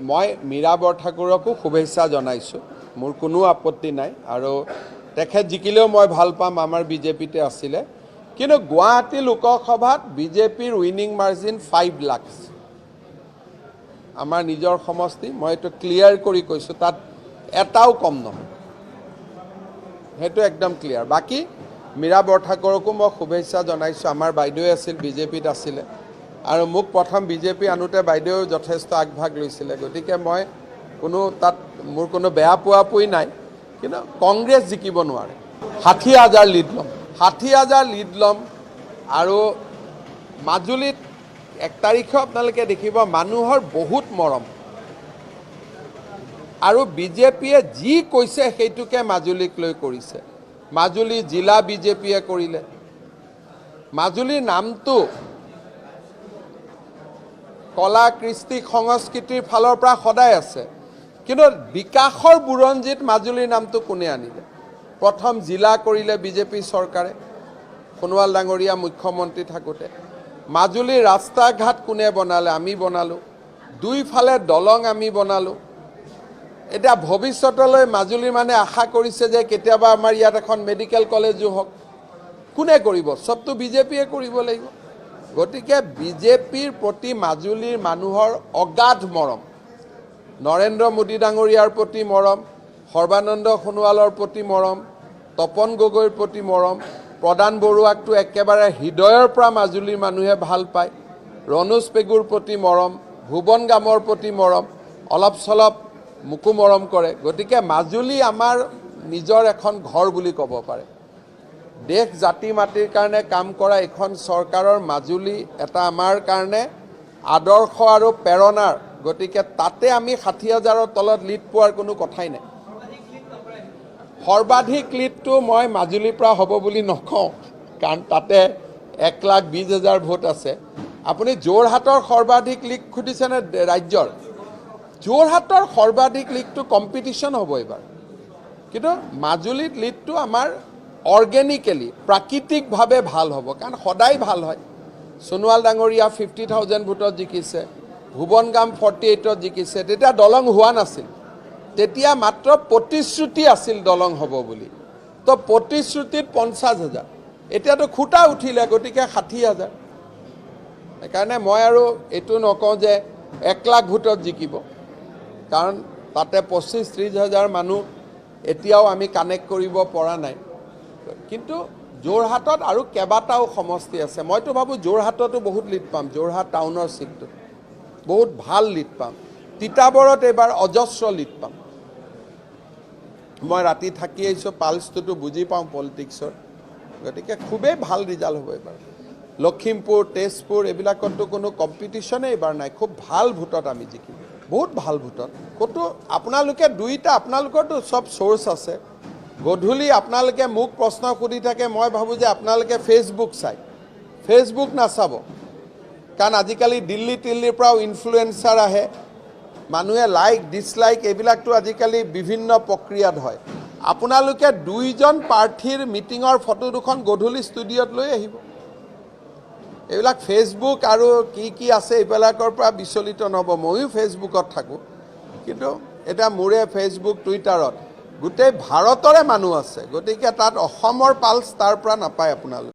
মই মীৰা বৰঠাকুৰকো শুভেচ্ছা জনাইছোঁ, মোৰ কোনো আপত্তি নাই আৰু তেখেত জিকিলেও মই ভাল পাম, আমাৰ বিজেপিতে আছিলে। কিন্তু গুৱাহাটী লোকসভাত বিজেপিৰ উইনিং মাৰ্জিন 5 লাখ। আমাৰ নিজৰ সমষ্টি, মই এইটো ক্লিয়াৰ কৰি কৈছোঁ, তাত এটাও কম নহয়, সেইটো একদম ক্লিয়াৰ। বাকী মীৰা বৰঠাকুৰকো মই শুভেচ্ছা জনাইছোঁ। আমাৰ বাইদেৱে আছিল, বিজেপিত আছিলে আৰু মোক প্ৰথম বিজেপি আনোতে বাইদেৱেও যথেষ্ট আগভাগ লৈছিলে। গতিকে মই কোনো তাত মোৰ কোনো বেয়া পোৱা পুই নাই। কিন্তু কংগ্ৰেছ জিকিব নোৱাৰে। 60,000 লিড ল'ম, 60,000 লিড ল'ম। আৰু মাজুলীত 1 তাৰিখেও আপোনালোকে দেখিব মানুহৰ বহুত মৰম আৰু বিজেপিয়ে যি কৈছে সেইটোকে মাজুলীক লৈ কৰিছে। মাজুলী জিলা বিজেপিয়ে কৰিলে। মাজুলীৰ নামটো কলা কৃষ্টি সংস্কৃতিৰ ফালৰ পৰা সদায় আছে, কিন্তু বিকাশৰ বুৰঞ্জীত মাজুলীৰ নামটো কোনে আনিলে? প্ৰথম জিলা কৰিলে বিজেপি চৰকাৰে, সোণোৱাল ডাঙৰীয়া মুখ্যমন্ত্ৰী থাকোঁতে। মাজুলীৰ ৰাস্তা ঘাট কোনে বনালে? আমি বনালোঁ। দুইফালে দলং আমি বনালোঁ। এতিয়া ভৱিষ্যতলৈ মাজুলীৰ মানে আশা কৰিছে যে কেতিয়াবা আমাৰ ইয়াত এখন মেডিকেল কলেজো হওক। কোনে কৰিব? চবতো বিজেপিয়ে কৰিব লাগিব। গতিকে বিজেপিৰ প্ৰতি মাজুলীৰ মানুহৰ অগাধ মৰম, নৰেন্দ্ৰ মোদী ডাঙৰীয়াৰ প্ৰতি মৰম, সৰ্বানন্দ সোণোৱালৰ প্ৰতি মৰম, তপন গগৈৰ প্ৰতি মৰম, প্ৰদান বৰুৱাকতো একেবাৰে হৃদয়ৰ পৰা মাজুলীৰ মানুহে ভাল পায়, ৰণোজ পেগুৰ প্ৰতি মৰম, ভুৱন গামৰ প্ৰতি মৰম, অলপ চলপ মোকো মৰম কৰে। গতিকে মাজুলী আমাৰ নিজৰ এখন ঘৰ বুলি ক'ব পাৰে। দেশ জাতি মাটিৰ কাৰণে কাম কৰা এইখন চৰকাৰৰ মাজুলী এটা আমাৰ কাৰণে আদৰ্শ আৰু প্ৰেৰণাৰ। গতিকে তাতে আমি 60,000ৰ তলত লিড পোৱাৰ কোনো কথাই নাই। সৰ্বাধিক লিডটো মই মাজুলীৰ পৰা হ'ব বুলি নকওঁ, কাৰণ তাতে 1,20,000 ভোট আছে। আপুনি যোৰহাটৰ সৰ্বাধিক লিড সুধিছেনে ৰাজ্যৰ? যোৰহাটৰ সৰ্বাধিক লিডটো কম্পিটিশ্যন হ'ব এইবাৰ, কিন্তু মাজুলীত লিডটো আমাৰ অৰ্গেনিকেলি প্ৰাকৃতিকভাৱে ভাল হ'ব, কাৰণ সদায় ভাল হয়। সোণোৱাল ডাঙৰীয়া 50,000 ভোটত জিকিছে, ভুৱন গাম 48ত জিকিছে। তেতিয়া দলং হোৱা নাছিল, তেতিয়া মাত্ৰ প্ৰতিশ্ৰুতি আছিল দলং হ'ব বুলি। তো প্ৰতিশ্ৰুতিত 50,000, এতিয়াতো খুঁটা উঠিলে, গতিকে 60,000। সেইকাৰণে মই আৰু এইটো নকওঁ যে 1 লাখ ভোটত জিকিব, কাৰণ তাতে 25-30 হাজাৰ মানুহ এতিয়াও আমি কানেক্ট কৰিব পৰা নাই। কিন্তু যোৰহাটত আৰু কেইবাটাও সমষ্টি আছে, মইতো ভাবোঁ যোৰহাটতো বহুত লিড পাম। যোৰহাট টাউনৰ ছিটটোত বহুত ভাল লিড পাম। তিতাবৰত এইবাৰ অজস্ৰ লিড পাম। মই ৰাতি থাকি আহিছোঁ, পালছটোতো বুজি পাওঁ পলিটিক্সৰ। গতিকে খুবেই ভাল ৰিজাল্ট হ'ব এইবাৰ। লখিমপুৰ, তেজপুৰ এইবিলাকততো কোনো কম্পিটিশ্যনেই এইবাৰ নাই। খুব ভাল ভোটত আমি জিকিম, বহুত ভাল ভোটত। ক'তো আপোনালোকে দুইটা, আপোনালোকৰতো চব চ'ৰ্চ আছে। গধূলি আপোনালোকে মোক প্ৰশ্ন সুধি থাকে, মই ভাবোঁ যে আপোনালোকে ফেচবুক চাই। ফেচবুক নাচাব, কাৰণ আজিকালি দিল্লী তিল্লীৰ পৰাও ইনফ্লুৱেঞ্চাৰ আহে। মানুহে লাইক ডিছলাইক এইবিলাকতো আজিকালি বিভিন্ন প্ৰক্ৰিয়াত হয়। আপোনালোকে দুইজন প্ৰাৰ্থীৰ মিটিঙৰ ফটো দুখন গধূলি ষ্টুডিঅ'ত লৈ আহিব। এইবিলাক ফেচবুক আৰু কি কি আছে, এইবিলাকৰ পৰা বিচলিত নহ'ব। ময়ো ফেচবুকত থাকোঁ, কিন্তু এতিয়া মোৰে ফেচবুক, টুইটাৰত গোটেই ভাৰতৰে মানুহ আছে। গতিকে তাত অসমৰ পালছ তাৰ পৰা নাপায় আপোনালোকে।